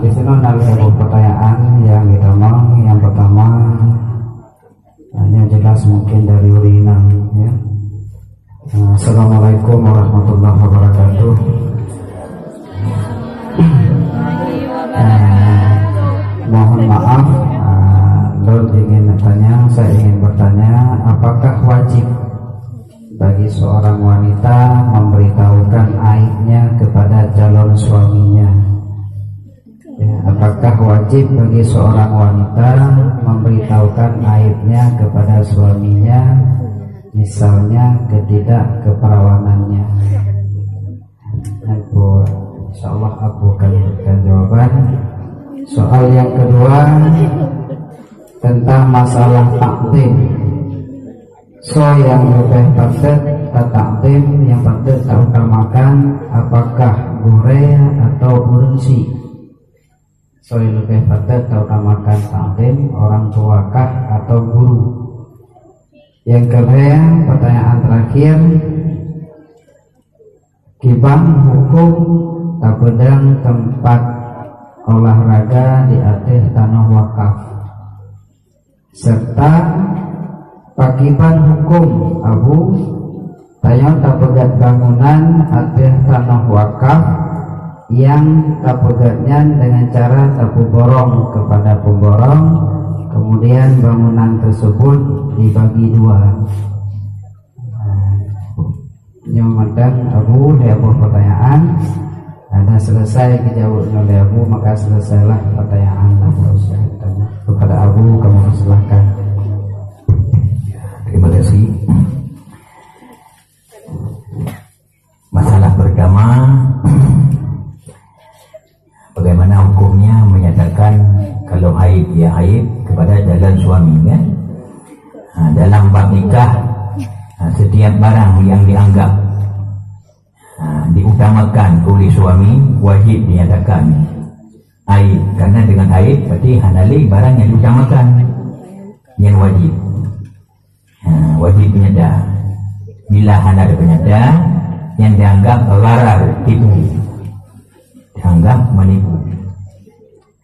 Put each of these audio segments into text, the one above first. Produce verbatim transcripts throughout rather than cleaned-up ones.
Di sini ada dua pertanyaan yang ditamong. Yang pertama, hanya jelas mungkin dari Urina, ya. Assalamualaikum warahmatullahi wabarakatuh. Eh, mohon maaf, eh, lôn ingin bertanya, saya ingin bertanya, apakah wajib bagi seorang wanita memberitahukan aibnya kepada calon suaminya? Ya, apakah wajib bagi seorang wanita memberitahukan aibnya kepada suaminya, misalnya ketidakkeperawanannya? Ampun. Insyaallah aku akan berikan jawaban. Soal yang kedua, tentang masalah takdim. Soe nyang leubeh patôt tatakdim, nyang patôt tautamakan, apakah gurée atau ureuëng syiek? Soe nyang leubeh patôt tautamakan takdim, orang tua kah atau guru? Yang kelhée, pertanyaan terakhir, kiban huköm tapeudong teumpat olahraga di ateueh tanoh wakaf? Serta pakiban huköm Abu, tanyoe tapeugét bangunan ateueh tanoh wakaf nyang tapeugét nyan dengan cara tapeuborong kepada pemborong, kemudian bangunan tersebut dibagi dua. Nyoe mantong Abu, lhée boh pertanyaan. Hana selesai geujaweueb nyoe lé Abu, maka selesailah pertanyaan Abu Syekh tanya kepada Abu, kamu persilahkan. Terima kasih. Masalah pertama, bagaimana hukumnya menyatakan kalau aib, ya aib kepada calon suami, kan? Ha, dalam bab nikah, ha, setiap barang yang dianggap, ha, diutamakan oleh suami, wajib dinyatakan aib. Karena dengan aib berarti hana lé barang yang diutamakan, yang wajib. Ha, wajib penyata. Bila hana ada penyata, yang dianggap gharar, tipu. Dianggap menipu.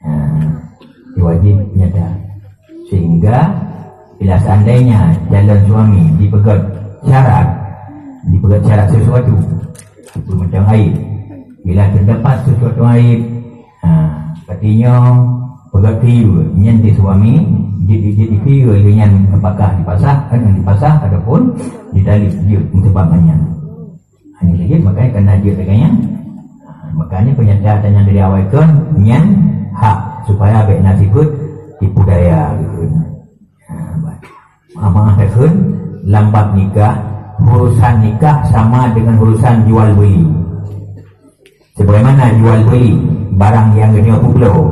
Ha, wajib nyata. Sehingga bila seandainya calon suami dipeugét syarat, dipeugét syarat sesuatu, itu macam aib. Bila terdapat sesuatu aib, ha, artinya peugét keu nyan di suami, jeuet jeuet keu nyan, apakah dipasah, kan dipasah ataupun ditalib, jeuet untuk nyan. Hana jeuet, makanya kena jeuet lagée nyan. Ha, makanya penyata nyang dari awai kon nyan hak supaya bék na sikut tipu daya gitu. Ha, bah. Maaf, maaf ya, kun, lam bab nikah, urusan nikah sama dengan urusan jual beli. Sebagaimana jual beli barang yang geutanyoe peubloe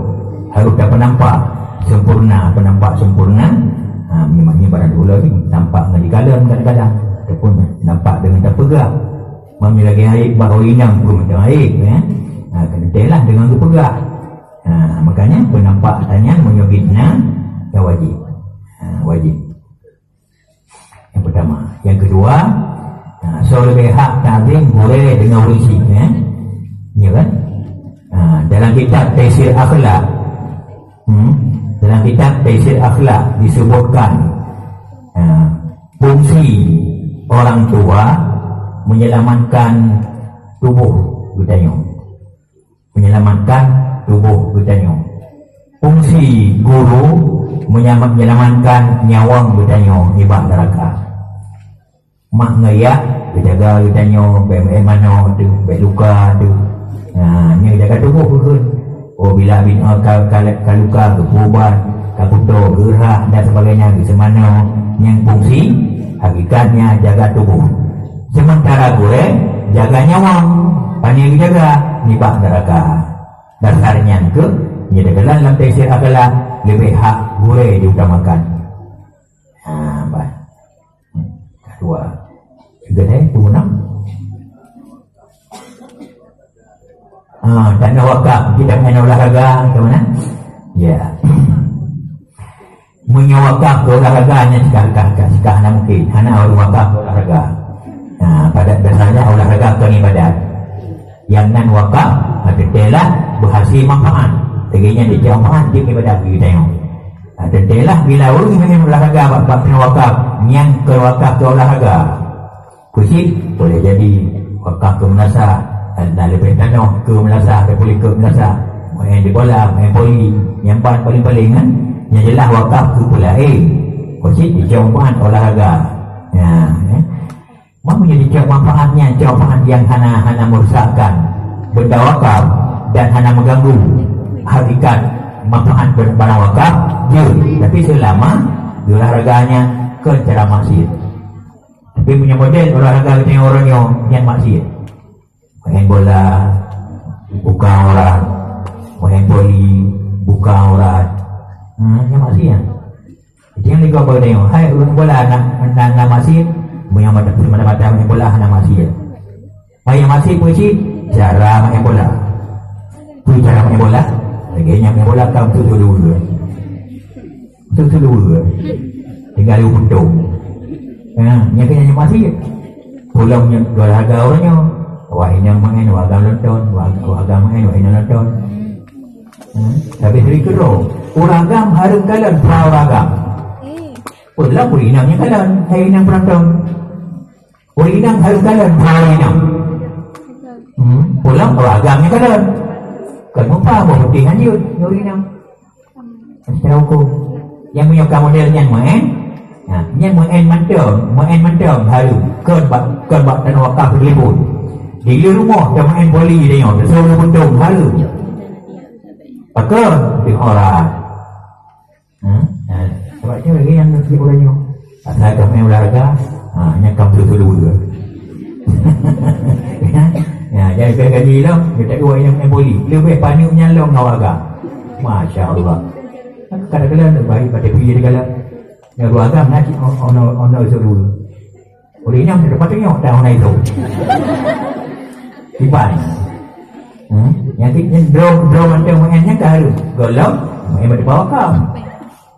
harus tapeunampak sempurna, peunampak sempurna. Ha, memangnya barang peubloe ni nampak ngon dikalon kadang-kadang, ataupun nampak dengan tapeugah. Meunyoe lagée aib bak ureuëng inong pun macam aib, ya. Ha, keuneutehlah dengan geupeugah. Ha, makanya peunampak tanyan meunyoe fitnah, ya wajib. Ha, wajib. Yang pertama. Yang kedua, ha, soe leubeh hak takzim gurée dengan ureuëng syiek, ya? Ya kan? Ha, dalam kitab Taisir Akhlak, hmm, dalam kitab Taisir Akhlak disebutkan, ha, fungsi orang tua menyelamatkan tubuh geutanyoe. Menyelamatkan tuboh geutanyoe. Fungsi guru menyama-, menyelamatkan nyawöng geutanyoe nibak neuraka. Mak ngon yah geujaga geutanyoe, bék meu'ék manoe teuh, bék luka teuh. Nah, nyoe jaga tuboh kheun. Oh, bila binoe ka, ka, ka luka, geupeuubat, ka kuto, geurhah dan sebagainya, geuseumanoe. Nyang fungsi, hakikatnya jaga tuboh. Sementara gurée jaga nyawöng, pane geujaga nibak neuraka. Dasar nyan keuh, nyoe teukelan lam Taisir Akhlak, leubeh hak gurée diutamakan. Ha, bah. Kedua. Geutanyoe peue nam? Ha, tanah wakaf, kita main olahraga, ke mana? Ya. Meunyoe wakaf keu olahraga nyan sikah-sikah, sikah hana mungken. Hana ureuëng wakaf keu olahraga. Nah, pada dasarnya olahraga kon ibadat. Nyang nan wakaf, maksudnya lah berhasil manfaat. Lagèe nyan di jamaah jeuet ibadat di tanyoe. Nah, teuntèe lah bila ureueng nyang olahraga bak, bak wakaf, nyang keu wakaf keu olahraga. Keuchik boleh jadi wakaf keu meunasah, na leubeh tanoh keu meunasah, keu puléh keu meunasah. Main di bola, main voli, nyang ban paléng-paléng kan. Nyang jeulaih wakaf keu peulaén. Keuchik di jamaah olahraga. Ya, eh. Meunyoe dicok manfaatnya, cok manfaat nyang hana, hana meurusakkan benda wakaf dan hana mengganggu hakikat manfaat barang wakaf, jeuet. Tapi selama di olahraganya kon cara maksiat. Tapi meunyoe model olahraga geutanyoe uroe nyoe, nyan maksiat. Main bola, buka aurat. Main voli, buka aurat. Hmm, nyan maksiat. Jadi nyang leuka bak geutanyoe, hai ureueng bola na, na, na maksiat, meunyoe mata, mata-mata main bola hana maksiat. Main maksiat peue cit? Cara main bola. Peue cara main bola? Lagèe nyang main bola ka beutôi dua. Beutôi dua. Tinggai u puntông. Ha, nyan keuh nyang maksiat. Pulang nyan dua harga ureueng nyoe. Wah, inong main, wah, agam nonton, wah, wah, agam main, wah, inong nonton. Hmm? Tapi seri keudroe, ureueng agam hareuem kalon pra ureueng agam. Pulang ureueng inong nyang kalon, hai inong penonton. Ureueng inong hareuem kalon pra ureueng inong. Hmm? Pulang ureueng agam nyang kalon. Kan mupa boh putih hanjeuet ureueng inong. Secara hukum. Nyang meunyoe ka model nyan meu'en, ha, nyan meu'en mantong, meu'en mantong hareuem. Kon bak, kon bak tanoh wakaf telepon. Di lé rumoh dah meu'en voli dia nyoe, teusoe puntông hareuem. Pakon? Di orang. Hmm? Ha, sebab tu lagi nyang di orang nyoe. Asal ka main olahraga, ha, nyan kam beutôi dua. Ya, jadi kan gaji lom, kita dua yang main voli. Lebih panik nyan lom ngon olahraga. Masya Allah. Kadang-kadang tu baik pada pihak dia kalau. Yang dua agam nak cik ono, ono, ono suruh. Oleh nyang dapat tengok dah orang itu. Tiba ni. Hmm? Yang ti-, yang dro, dro macam main yang ka harus. Golom, main pada bawah kau.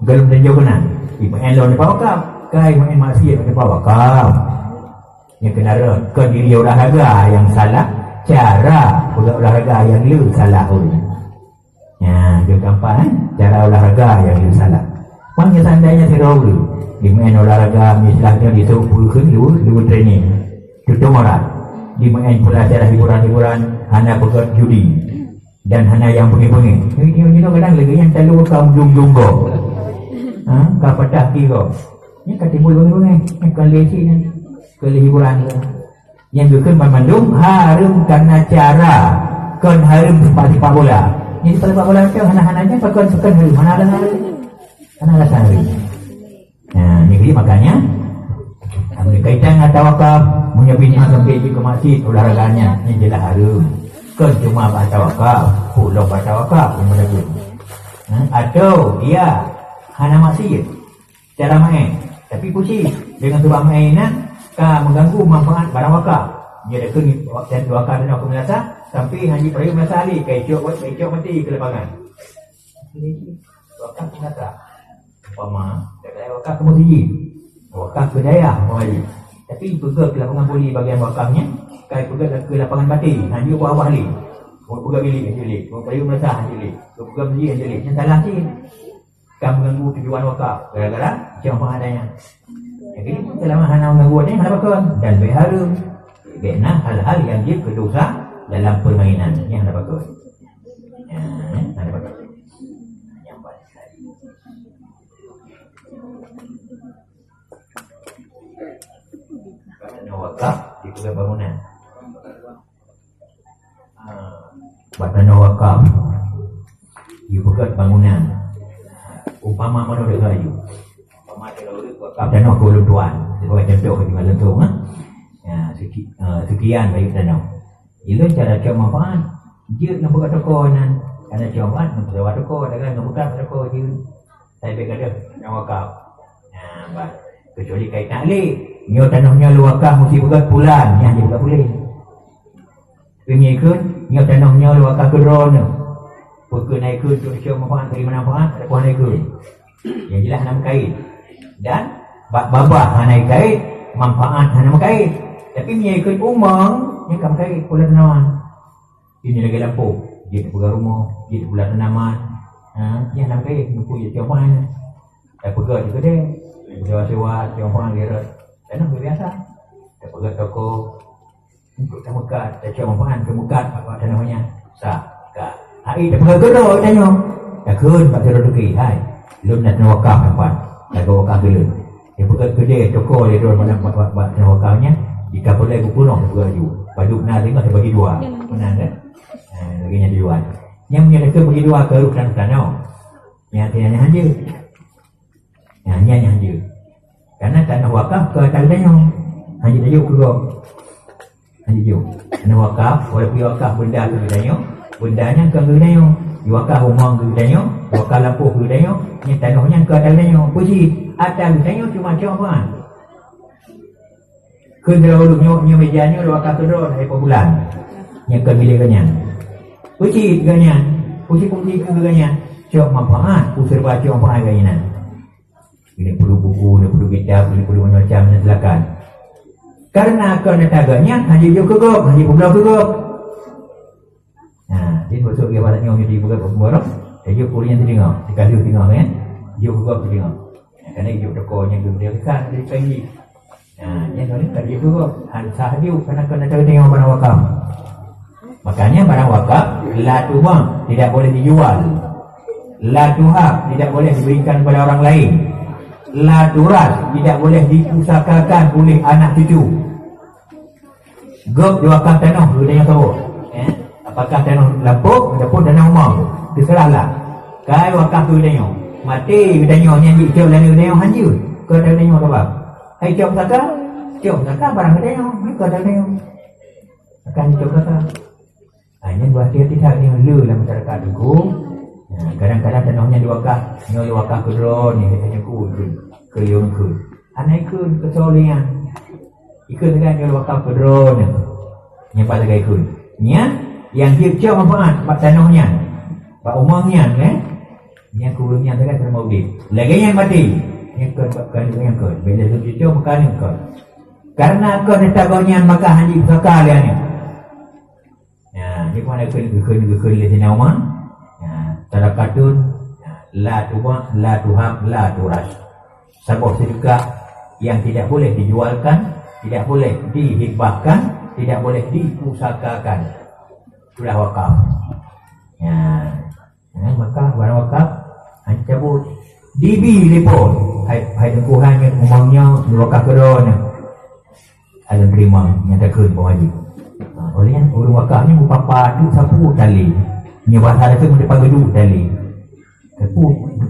Golom dan jauh kena. Ibu en lo depan wakaf. Kai main maksiat depan wakaf. Yang kena rot, kon diri olahraga yang salah, cara pula olahraga yang le salah ureueng. Ya, jeuet gampang, eh? Cara olahraga yang le salah. Pan seandainya sidroe ureueng, di main olahraga, misalnya di sop peukeun lu, lu training. Tutong orang. Di main pula cara hiburan-hiburan, hana peugöt judi. Dan hana nyang beungéh-beungéh. Nyoe, nyoe, nyoe kadang lagèe nyang talu ka ujong-ujong gob. Ha, ka patah ki gob. Nyan ka timbul beungéh-beungéh. Nyan ka lé cit nyan. Ka lé hiburan. Nyang geukheun banmandum hareuem karena cara. Kon hareuem sepak-sepak bola. Nyan sepak-sepak bola tu hana-hana nyan pakon, pakon hareuem. Hana alasan hareuem. Hana alasan hareuem. Nah, jadi makanya, meunyoe kaitan ngon tawakaf, meunyoe bina sampai jeuet keu maksiat olahraga nyan, nyan jeulaih hareuem. Kon cuma bak tawakaf, pulang bak tawakaf, yang beulaku. Nah, atau dia hana maksiat, cara main. Tapi pusing, dengan sebab main nyan, ka mengganggu manfaat barang wakaf. Dia dah kena wakaf dan wakaf dan wakaf meunasah, sampai hana jipeurayeuk meunasah lé, ka icok, ka icok maté keu lapangan. Wakaf meunasah. Umpama, kadang wakaf keu meuseujid, wakaf keu dayah, umpama jih. Tapi peugöt keu lapangan voli bagian wakaf nyan, kai peugöt keu lapangan batèe, hanjeuet bak awak lé. Mau peugöt bilik, hanjeuet lé. Mau payung basah, hanjeuet lé. Mau peugöt meuseujid, hanjeuet lé. Nyan salah cit. Ka mengganggu tujuan wakaf. Gara-gara cuma adanya. Jadi, selama hana mengganggu adanya, hana pakon. Dan bèk hareuem. Bèk na hal-hal yang jeuet keu dosa dalam permainan. Nyan hana pakon. Ya, hana pakon. Yang paling sekali. Bak tanoh wakaf dipeugöt bangunan. Ha, bak tanoh wakaf dipeugöt bangunan. Umpama manoe deuh ayue. Umpama deuh wakaf tanoh keu ulôn tuan. Sebagai contoh di malam tu, ha. Ya, seki-, eh, sekian bayu tanoh. Ilôn cara cok manfaat, jeuet ngon buka toko nan. Kana cok manfaat, ngon sewa toko, dagang ngon buka toko jeuet. Tapi bèk gadoh nyang wakaf. Nah, bah. Kecuali kait taklid. Nyoe tanoh nyoe lôn wakaf meusti peugöt pulan, nyan jipeugöt pulan. Tapi meunyoe ikheun, nyoe tanoh nyoe lôn wakaf keu droeneuh. Peu keuh na ikheun, cok-cok manfaat, beri manfaat, ada kuah na ikheun. Yang jelas hana meukait. Dan bak babah hana ikait, manfaat hana meukait. Tapi meunyoe ikheun umong, nyan ka meukait, pulan tanoh. Ini lagèe lampôh. Jeuet peugah rumoh, jeuet pula tanaman. Ha, nyan lam kayèe, neupeu jeuet cong pahan. Tapeugah di keudè, sewa-sewa cong pahan lé rot. Tanoh biasa. Tapeugah toko, untuk tameukat, tacong pahan tameukat bak tanoh nyan. Sa, ka. Hai, tapeugah keudroe tanyoe. Takheun bak sidroe teuki, hai. Lôn na tanoh wakaf teumpat. Lagoe wakaf keu lôn. Tapeugah keudè toko lé droe bak, bak, bak, bak tanoh wakaf nyan. Jika peureulèe geupeunong tapeugah laju. Padub na singoh tabagi dua. Meunan kan? Ha, lagèe nyan tujuan. Nyang meunyoe takheun bagi dua keu rot dan tanoh. Nyan, nyan, nyan hanjeuet. Nyan, nyan, nyan hanjeuet. Karena tanoh wakaf keu ata geutanyoe. Hanjeuet tajok keu gob. Hanjeuet jok. Tanoh wakaf, walaupun wakaf beunda keu geutanyoe, beunda nyan kon keu geutanyoe. Wakaf rumoh keu geutanyoe, wakaf lampôh keu geutanyoe, nyan tanoh nyan keu ata geutanyoe. Peue cit, ata geutanyoe cuma cok manfaat. Keu droe ureueng nyoe, nyoe meja nyoe wakaf keu droe, hai Pak Bulan. Nyan kon milék geuh nyan. Peue cit geuh nyan, peue cit fungsi keu geuh nyan. Cok manfaat, peue seurupa cok manfaat geuh nyan. Ini perlu buku, ini perlu kitab, ini perlu macam-macam, ini silakan. Karena kon ata geuh nyan, hanjeuet jok keu gob, hanjeuet peubloe keu gob. Nah, jadi maksud dia pada nyoe jadi bukan pemborong, dia jok keu ureueng nyang teudeungoe, dikasih teudeungoe kan. Jok keu gob teudeungoe. Nah, karena jok toko nyang geudeungoe kan, jadi kaji. Nah, nyan tadi ka jok keu gob. Han sah jok, karena kon ata geuh nyoe barang wakaf. Makanya barang wakaf la tubang, tidak boleh dijual. La tuhab, tidak boleh diberikan kepada orang lain. La turas, tidak boleh dipusakakan oleh anak cucu. Gob diwakaf tanoh keu geutanyoe saboh. Eh, apakah tanoh lampôh ataupun tanoh umong, terserahlah. Kai wakaf keu geutanyoe. Maté geutanyoe nyan jicok lé geutanyoe hanjeuet. Keu geutanyoe sabab. Hai cok pusaka, cok pusaka barang geutanyoe, bukan geutanyoe. Akan cok pusaka. Ha, nyan beuhati-hati that nyoe le lam masyarakat tu. Ha, kadang-kadang tanoh nyan diwakaf, nyoe diwakaf keu droeneuh, keu, keu, keu. Hana ikheun keu soe lé nyan. Ikheun sagai nyoe diwakaf keu droeneuh. Nyan pat sagai ikheun. Nyan, nyang jeuet cok manfaat bak tanoh nyan. Bak umong nyan, eh. Nyan keu ureueng nyan sagai seulama udép. Lagèe nyan maté. Nyan kon, kon, nyan kon. Bila lôn cucok, meukaneuk kon. Karena kon ata gobnyan maka hana jipusaka lé aneuk. Nah, di mana kheun, kheun, kheun lé Saidina Umar. Nah, sadaqatun, nah, la tuba, la tuhab, la turas. Saboh sedekah yang tidak boleh dijualkan, tidak boleh dihibahkan, tidak boleh dipusakakan. Itulah wakaf. Ya. Ya, maka barang wakaf, ha, cabut. Dibi lé Po. Hai, hai Teungku, hai nyan umong nyoe, diwakaf keu droeneuh. Alun teurimong, nyang takheun Pak Haji. Ha, oleh nyan, ureueng wakaf nyan beupapa tu sapu tali. Nyoe bahasa takheun meuteupageudu tali. Sapu,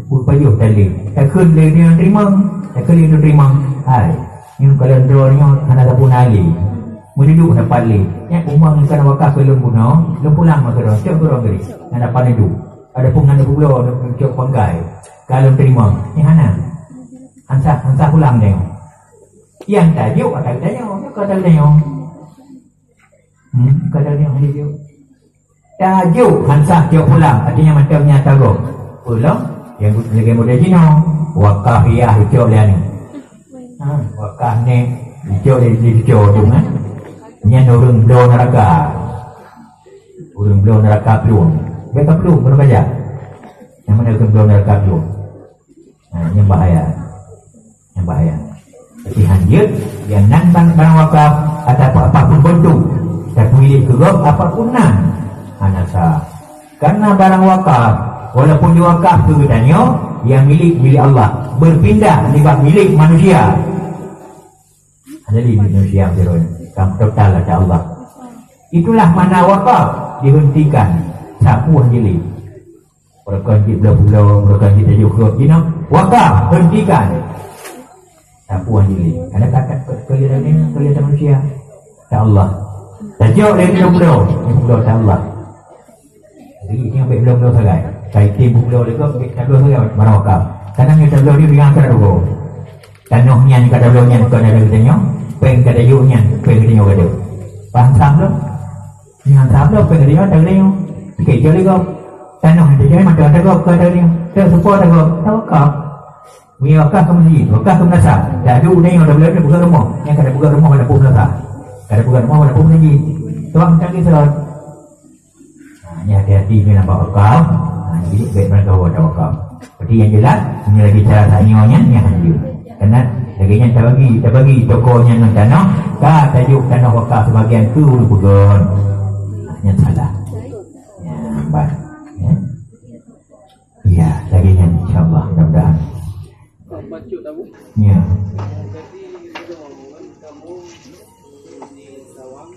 beupayôh tali. Takheun lé nyan teurimong, takheun lé nyan teurimong. Hai, nyoe kalon droeneuh hana sapu tali. Meududuek dapat lé. Nyan umong nyang ka na wakaf keu lôn bunoe, lôn pulang meukeurong, cok keurong geuh. Hana dapat duek. Adapun hana peubloe, cok panggai. Ka lôn teurimong. Nyan hana. Hansa, hansa pulang nyoe. Nyang tajok ata geutanyoe, nyoe ka ata geutanyoe. Hmm, ka ata geutanyoe hana jok. Tajok hansa jok pulang, artinya mantong nyang tagob. Pulang, nyang lagèe model jinoe, wakaf yah jok lé aneuk. Ha, wakaf nèk jok lé jijok tu kan. Nyan ureueng bloe neuraka. Ureueng bloe neuraka plueng. Bèk ka plueng, keuneuk bajak. Nyang mana ureueng bloe neuraka plueng. Ha, nyan bahaya. Nyan bahaya. Jadi hanjeuet, nyang nan ban-, barang wakaf, ataupun apapun bentuk, tapi milék keu gob apapun nan, hana sah. Karena barang wakaf, walaupun diwakaf keu geutanyoe, nyang milék, milék Allah. Berpindah nibak milék manusia. Jadi milék manusia, kan total ata Allah. Itulah makna wakaf, dihentikan. Sapu hanjeuet lé. Meureuka jeuet bloe pulo, meureuka jeuet tajok keu jinoe, wakaf, hentikan. Sapu hanjeuet lé. Karena takat keu, keu lé, keu lé manusia. Ata Allah. Tajok lé pulo, pulo ata Allah. Jadi, nyoe bèk bloe-bloe sagai. Kai tem bloe lé gob, bèk tabloe sagai barang wakaf. Kadang nyoe tabloe nyoe ringan sagai. Tanoh nyan ka tabloe nyan kon ata geutanyoe, péng ka tajok nyan, péng geutanyoe ka jok. Paham sam lom? Nyan sam lom, péng geutanyoe ata geutanyoe. Sikit jok lé gob. Tanoh nyan tajok mantong ata gob, ka ata geutanyoe. Tok seupôt ata gob, tawakal. Meunyoe wakaf keu meuseujid, wakaf keu meunasah. Dak adu nyoe tabloe nyoe peugöt rumoh. Nyang ka tapeugöt rumoh, ka tapeugöt meunasah. Ka tapeugöt rumoh, ka tapeugöt meuseujid. Tuan meucanggi seulaweuet. Nyan hati-hati nyoe lam bab wakaf. Ha, jadi bèk ban kawan tawakaf. Berarti yang jelas, nyoe lagi cara tanya nyan, nyan hana jeuet. Karena lagi nyan tabagi, tabagi toko nyan ngon tanoh, ka tajok tanoh wakaf sebagian keu ureueng peugöt. Ha, nyan salah. Ya, baik. Ya. Ya, lagi nyan, insya-Allah, mudah-mudahan. Ya. Jadi, kamu di Sawang,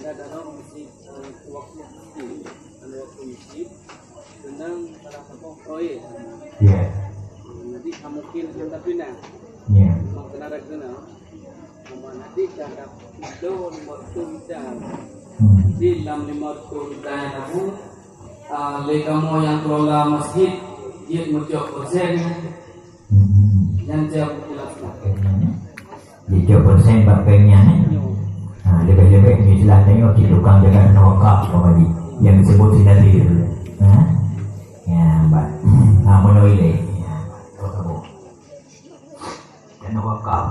ada dalam masjid, eh, waktu masjid, anu waktu masjid, dengan para tokoh proyek. Ya. Jadi, mungkin akan terpindah. Ya. Mak kena ada kena. Sama nanti dah ada kilo lima ratus liter. Hmm. Jadi, dalam lima ratus liter yang aku, ah, lé kamu yang kelola masjid, dia muncul persen. Hmm. Yang saya jelaskan. Jicok persen bak pèng nyan, eh? Ha, leubeh-leubeh nyoe istilah tanyoe cit tukang jaga tanah wakaf, Pak Haji. Nyang disebut si Nadir. Ha? Ya, bak. Ha, meunoe ilèe. Ya, bak. Tanah wakaf.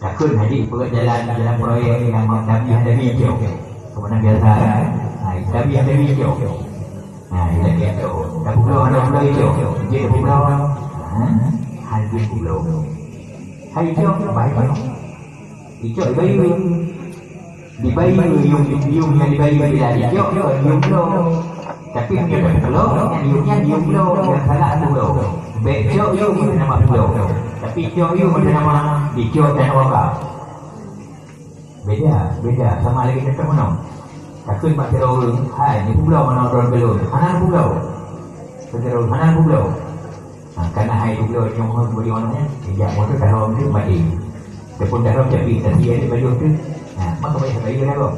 Takheun Haji peugah jalan, jalan proyek nyang tabi hana tabi cok. Keumanaan biasa, eh? Ha, tabi hana tabi cok. Ha, ilèe tu. Tapi kalau hana tabi cok, dia dah pulang. Ha? Haji pulang. Hai cok, baik cok. Icok dibayeue. Dibayeue yuem, yuem nyang dibayeue bila dicok kon yuem bloe. Tapi meunyoe dak bloe, nyan yuem nyan yuem bloe, nyang salah tu bloe. Bèk cok yuem meuteunama bloe. Tapi cok yuem meuteunama dicok dan wakaf. Beda, beda. Sama lagèe teutap meunoe. Takheun bak sidroe ureueng, "Hai, neupubloe manoe droen keu lôn." Hana neupubloe. Sidroe ureueng, hana neupubloe. Ha, kana hai tubloe nyoe hon budi manoe nyan, jak moto tarom tu mati. Teupun tarom tapi, tapi ada baju tu. Ha, maka banyak baju dah kok.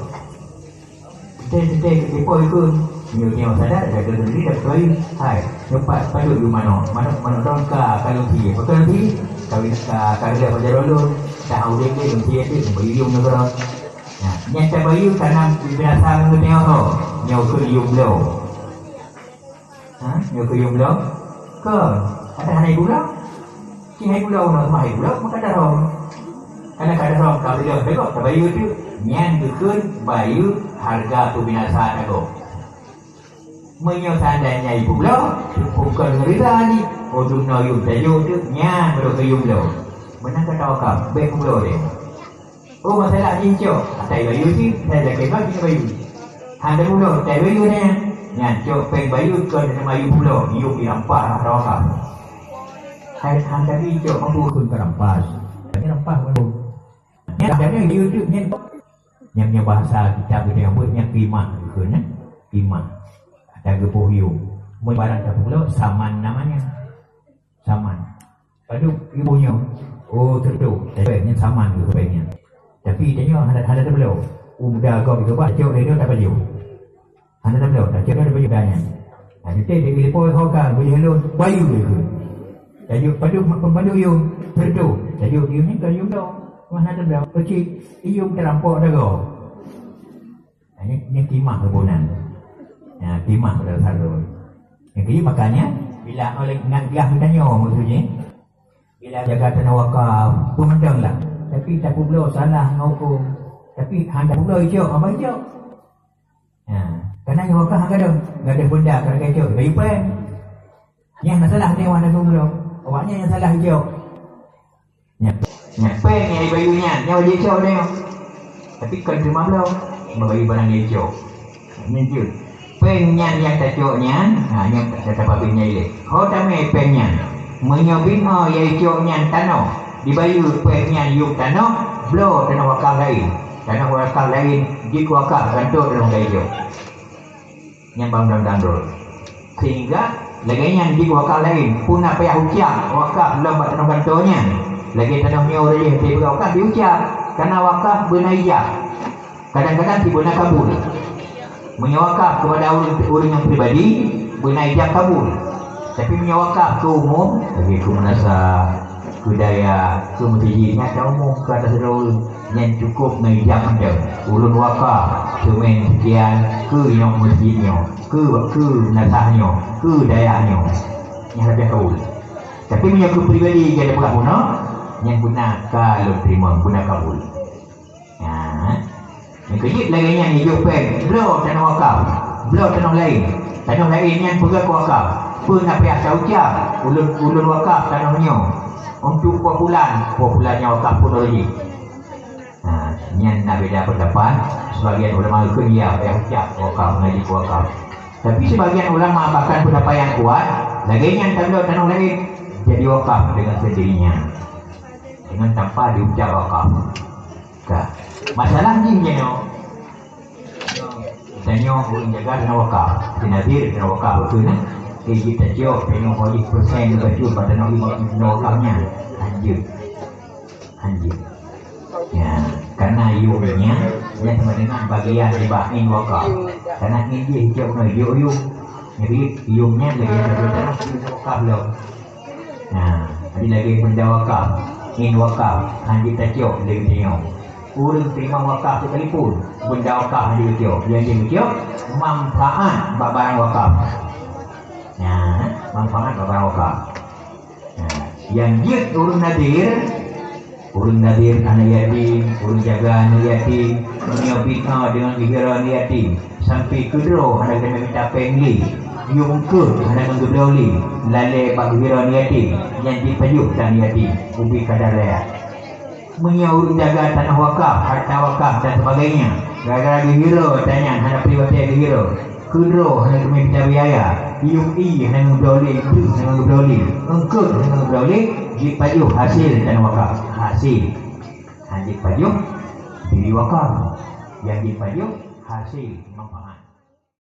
Teh, teh, teh, teh, poi ikut. Nyoe, nyoe sadar, jaga diri dah betul. Hai, nyoe pat, padum di manoe. Manoe, manoe dong ka, kalau si, betul si. Kawin ka, ka dia pajar ulun. Dah udah dia, dia tu, beli yung negara. Ha, nyata bayu tanam di binatang tu tengok tu. Nyoe ke yung bloe. Ha? Nyoe keu yuem bloe? Kon. Ada hana ibu bloe? Cit hai bloe, unoe teuma hai bloe, maka darong. Karena ka darong, ka beudôh, beugok, ka bayeue teuk. Nyan geukheun bayeue hareuga peubinasa tagoe. Meunyoe seandainya ibu bloe, bukon ngon rida jih, oh, dunoe yuem tajok teuk, nyan baru keu yuem bloe. Meunan ka tawakal, bèk peubloe deh. Oh, masalah jih cok. Atai bayu cit, atai lakèe bak jih bayu. Hana mulo, atai bayu nyan. Nyan cok pèng bayu kon hana bayu pulo, yuem dirampas tawakal. Hai, hana tadi cok mampu pun teurampas. Tadi rampas mampu. Nyan, nyan, nyan, nyan, nyan. Nyan, nyan bahasa kitab kita yang buat nyan qimah gitu, nyan. Qimah. Ada geupoh yuem. Mun barang tak pulo, saman namanya. Saman. Padub ibu nyoe. Oh, teutu. Tapi nyan saman ke pèng nyan. Tapi tanyoe hana, hana tabloe. Oh, muda agam ke bah, cok lé nyoe tak baju. Hana tabloe, tak cok dah baju dah nyan. Ha, jadi dia pilih poi hoka, baju helon, bayu dia ke. Tajuk padub, padub yum. Teutu. Tajuk yum ni kan yum dong. Mana tabloe. Kecil, yum terampok dah go. Nyan, nyan qimah keubunan. Nyan qimah pada saroi. Nyan keuh makanya, bila oleh nak gah geutanyoe maksudnya, bila jaga tanah wakaf, peumandang lah. Tapi tapubloe salah ngon huköm. Tapi hana tapubloe icok, apa icok? Nah, karena nyoe wakaf hana gadôh, gadôh benda keuneuk icok, bayu pèng. Nyang na salah nyoe hana tapubloe. Awaknyan nyang salah icok. Nyan, nyan pèng nyang ibayu nyan, nyan wajéb cok nyoe. Tapi kon teuma bloe, ibayu barang nyang icok. Nyan jeuet. Pèng nyan nyang tacok nyan, ha, nyan ka tapabin nyan ilèe. Ho tamè pèng nyan. Meunyoe binoe nyang icok nyan tanoh, dibayu pèng nyan yum tanoh, bloe tanoh wakaf laén. Tanoh wakaf laén, jeuet keu wakaf, gantoe tanoh nyang icok. Nyang ban undang-undang droe. Sehingga lagèe nyan jeuet keu wakaf laén, peue na payah ucab wakaf lom bak tanoh gantoe nyan. Lagèe tanoh nyoe ureueng jih hase peugah wakaf diucab, karena wakaf beuna ijab. Kadang-kadang sibeuna kabul. Meunyoe wakaf kepada ureueng, ureueng nyang pribadi, beuna ijab kabul. Tapi meunyoe wakaf keu umum, lagèe keu meunasah, keu dayah, keu meuseujid, nyan ka umum, keu ateueh sidroe ureueng. Nyan cukôp ngon ijab mantong. Ulôn wakaf seumén sekian keu inong meuseujid nyoe, keu, keu meunasah nyoe, keu dayah nyoe. Nyan leubeh kabul. Tapi meunyoe keu pribadi, jeuet peugah bunoe, nyan beuna ka lôn teurimong, beuna kabul. Nyan. Nyang keujeuet lagée nyan ijok péng, bloe tanoh wakaf, bloe tanoh laén. Tanoh laén nyan peugah keu wakaf, peue na payah taucab, ulôn, ulôn wakaf tanoh nyoe untuk po pulan, po pulan nyang wakaf pun lagée. Ha, nyan na beda pendapat. Sebagian ulama geukheun ya payah ucab wakaf, ngaji wakaf. Tapi sebagian ulama bahkan pendapat yang kuat, lagée nyan tabloe tanoh laén jadi wakaf dengan sendirinya, dengan tanpa diucap wakaf. Ka. Masalah jih nyoe, tanyoe ureuëng jaga dana wakaf, sinazir dana wakaf betul kan? Eh, kita cok tanyoe bagi persen lebih tu pada nak lima dana wakafnya. Lanjut. Anjing. Ya, karena yumnya, ya sama dengan bagian di bahin wakaf. Karena ini dia hijau kena yuk yum. Jadi yumnya lagi ada berdarah di wakaf lo. Nah, jadi lagi benda wakaf, in wakaf, anjing tacok lagi dia. Urang terima wakaf sekalipun, benda wakaf anjing tacok. Yang dia tacok manfaat bak barang wakaf. Nah, manfaat bak barang wakaf. Nah, yang jeuet ureuëng nadir, ureuëng nadir aneuk yatim, ureuëng jaga aneuk yatim, meunyoe bita deungon geuhira aneuk yatim, sampai keudroe hana geutanyoe mita péng lé, yum eungkôt hana geutanyoe bloe lé, lalée bak geuhira aneuk yatim, nyan jipajoh keu aneuk yatim, ubé kadar raya. Meunyoe ureuëng jaga tanoh wakaf, harta wakaf dan sebagainya, gara-gara geuhira tanyan hana peue watée geuhira, keudroe hana teumé mita biaya, yum ie hana geubloe lé, beuh hana geubloe lé, eungkôt hana geubloe lé, jipajoh hasil tanoh wakaf. Hasil. Hana jipajoh diri wakaf. Yang jipajoh hasil manfaat.